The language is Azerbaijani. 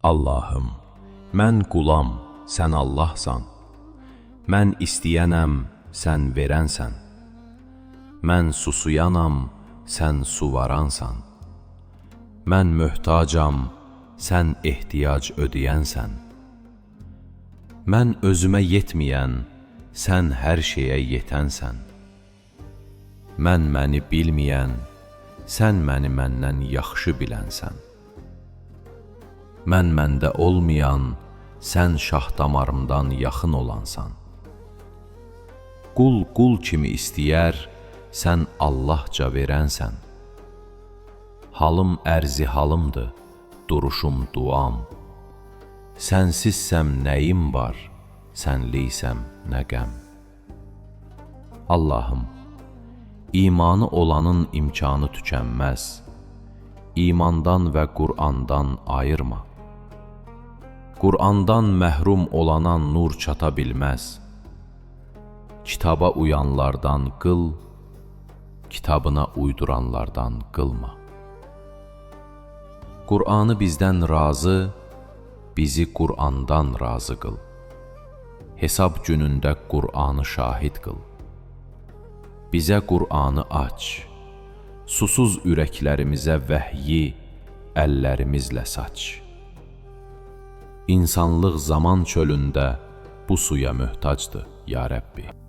Allahım, mən qulam, sən Allahsan. Mən istəyənəm, sən verənsən. Mən susuyanam, sən suvaransan. Mən möhtacam, sən ehtiyac ödəyənsən. Mən özümə yetməyən, sən hər şeyə yetənsən. Mən məni bilməyən, sən məni məndən yaxşı bilənsən. Mən məndə olmayan, sən şah damarımdan yaxın olansan. Qul qul kimi istəyər, sən Allahca verənsən. Halım ərzi halımdır, duruşum duam. Sənsizsəm nəyim var, sənliysəm nə qəm. Allahım, imanı olanın imkanı tükənməz. İmandan və Qur'andan ayırma. Qur'andan məhrum olana nur çata bilməz. Kitaba uyanlardan qıl, kitabına uyduranlardan qılma. Qur'anı bizdən razı, bizi Qur'andan razı qıl. Hesab günündə Qur'anı şahid qıl. Bizə Qur'anı aç. Susuz ürəklərimizə vəhyi əllərimizlə saç. İnsanlıq zaman çölündə bu suya möhtacdır, ya Rəbbi.